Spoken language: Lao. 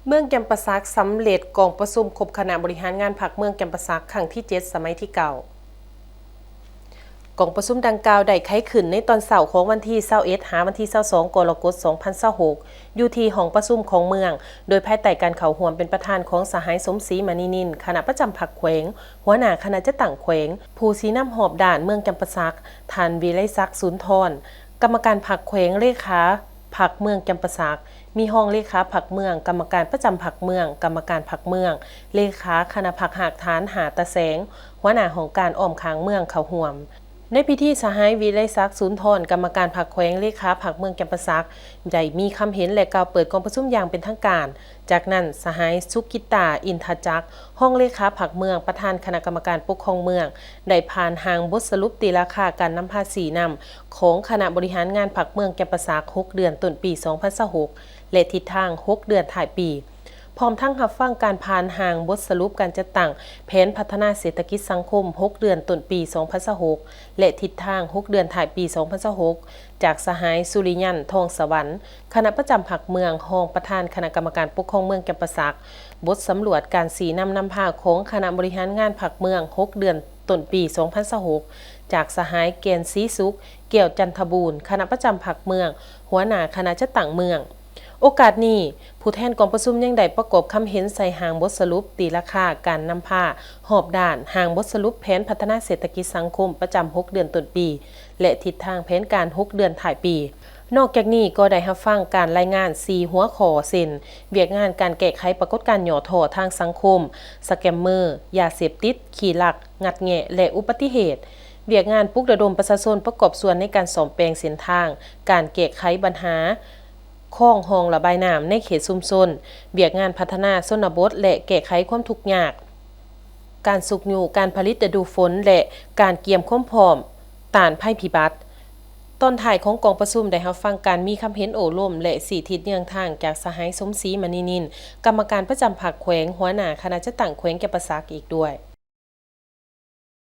ເມືອງຈຳປາສັກສຳເລັດກອງປະຊຸມຄົບຄະນະບໍລິຫານງານພັກເມືອງຈຳປາສັກຄັ້ງທີເຈັດ ສະໄໝທີເກົ້າ. ກອງປະຊຸມດັ່ງກ່າວໄດ້ໄຂຂຶ້ນໃນຕອນເຊົ້າຂອງວັນທີຊາວເອັດ ຫາວັນທີຊາວສອງ ກໍລະກົດ ສອງພັນຊາວຫົກ ຢູ່ທີ່ຫ້ອງປະຊຸມຂອງເມືອງ, ໂດຍພາຍໃຕ້ການເຂົ້າຮ່ວມເປັນປະທານຂອງສະຫາຍ ສົມສີ ມະນີນິນ ຄະນະປະຈຳພັກແຂວງ, ຫົວໜ້າຄະນະຈັດຕັ້ງແຂວງ, ຜູ້ຊີ້ນຳຮອບດ້ານເມືອງຈຳປາສັກ, ທ່ານ ວິໄລສັກ ສູນທອນ ກຳມະການພັກແຂວງ, ເລຂາພັກເມືອງຈຳປາສັກ, ມີຮອງເລຂາພັກເມືອງ, ກຳມະການປະຈຳພັກເມືອງ, ກຳມະການພັກເມືອງ, ເລຂາຄະນະພັກຮາກຖານຫ້າຕາແສງ, ຫົວໜ້າຫ້ອງການອ້ອມຂ້າງເມືອງເຂົ້າຮ່ວມ. ໃນພິທີ, ສະຫາຍ ວິໄລສັກ ສູນທອນ ກຳມະການພັກແຂວງ, ເລຂາພັກເມືອງຈຳປາສັກ ໄດ້ມີຄຳເຫັນ ແລະ ກ່າວເປີດກອງປະຊຸມຢ່າງເປັນທາງການ. ຈາກນັ້ນ, ສະຫາຍ ສຸກິດຕາ ອິນທະຈັກ ຮອງເລຂາພັກເມືອງ, ປະທານຄະນະກຳມະການປົກຄອງເມືອງ ໄດ້ຜ່ານຮ່າງບົດສະຫຼຸບຕີລາຄາການນຳພາຊີ້ນຳຂອງຄະນະບໍລິຫານງານພັກເມືອງຈຳປາສັກ ຫົກເດືອນຕົ້ນປີ ສອງພັນຊາວຫົກ ແລະ ທິດທາງ ຫົກເດືອນທ້າຍປີ. ພ້ອມທັງຮັບຟັງການຜ່ານຮ່າງບົດສະຫຼຸບການຈັດຕັ້ງແຜນພັດທະນາເສດຖະກິດສັງຄົມ ຫົກເດືອນຕົ້ນປີ ສອງພັນຊາວຫົກ ແລະ ທິດທາງ ຫົກເດືອນທ້າຍປີ ສອງພັນຊາວຫົກ ຈາກສະຫາຍ ສຸລິຍັນ ທອງສະຫວັນ ຄະນະປະຈຳພັກເມືອງ, ຮອງປະທານຄະນະກຳມະການປົກຄອງເມືອງຈຳປາສັກ, ບົດສຳຫຼວດການຊີ້ນຳນຳພາຂອງຄະນະບໍລິຫານງານພັກເມືອງ ຫົກເດືອນ ຕົ້ນປີ ສອງພັນຊາວຫົກ ຈາກສະຫາຍ ແກ່ນສີສຸກ ແກ້ວຈັນທະບູນ ຄະນະປະຈຳພັກເມືອງ, ຫົວໜ້າຄະນະຈັດຕັ້ງເມືອງ. ໂອກາດນີ້, ຜູ້ແທນກອງປະຊຸມຍັງໄດ້ປະກອບຄຳເຫັນໃສ່ຮ່າງບົດສະຫຼຸບຕີລາຄາການນຳພາຮອບດ້ານ, ຮ່າງບົດສະຫຼຸບແຜນພັດທະນາເສດຖະກິດສັງຄົມປະຈຳຫົກເດືອນຕົ້ນປີ ແລະ ທິດທາງແຜນການຫົກເດືອນທ້າຍປີ. ນອກຈາກນີ້ກໍໄດ້ຮັບຟັງການລາຍງານສີ່ຫົວຂໍ້ ເຊັ່ນ ວຽກງານການແກ້ໄຂປາກົດການຫຍໍ້ທໍ້ທາງສັງຄົມ, ສະແກມເມີ, ຢາເສບຕິດ, ຂີ້ລັກ, ງັດແງະ ແລະ ອຸບັດຕິເຫດ, ວຽກງານປຸກລະດົມປະຊາຊົນປະກອບສ່ວນໃນການສ້ອມແປງເສັ້ນທາງ, ການແກ້ໄຂບັນຫາຄອງຮ່ອງລະບາຍນ້ຳໃນເຂດຊຸມຊົນ, ວຽກງານພັດທະນາຊົນນະບົດ ແລະ ແກ້ໄຂຄວາມທຸກຍາກ, ການຊຸກຍູ້ການຜະລິດລະດູຝົນ ແລະ ການກຽມຄວາມພ້ອມຕ້ານໄພພິບັດ. ຕອນທ້າຍຂອງກອງປະຊຸມໄດ້ຮັບຟັງການມີຄຳເຫັນໂອ້ລົມ ແລະ ຊີ້ທິດເຍືອງທາງຈາກສະຫາຍ ສົມສີ ມະນີນິນ ກຳມະການປະຈຳພັກແຂວງ, ຫົວໜ້າຄະນະຈັດຕັ້ງແຂວງຈຳປາສັກອີກດ້ວຍ.